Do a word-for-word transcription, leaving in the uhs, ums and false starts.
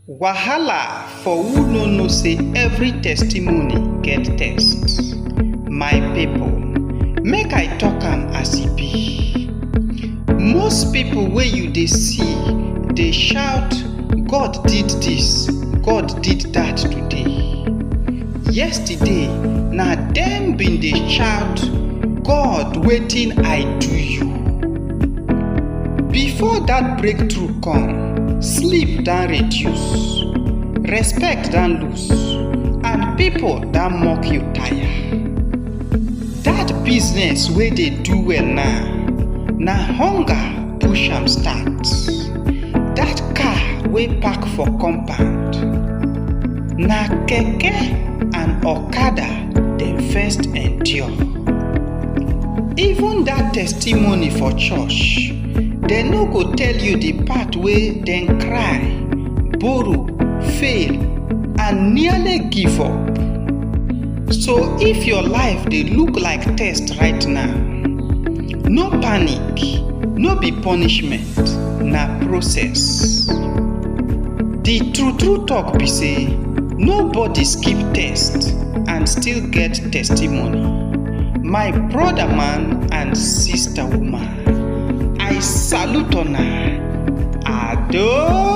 Wahala for who no know say every testimony get test. My people, make I talk am as e be. Most people wey you dey see dey shout, "God did this, God did that" today. Yesterday, na dem bin dey shout, "God, wetin I do you?" Before that breakthrough come, sleep don reduce, respect don lose, and people don mock you tire. That business wey dey do well now, na hunger push am start. That car wey park for compound, na keke and okada dem first endure. Even that testimony for church, dem no go tell you the part wey dem cry, borrow, fail, and nearly give up. So if your life dey look like test right now, no panic, no be punishment, na process. The true true talk be say nobody skip test and still get testimony. My brother man and sister woman, I salute una. Ado!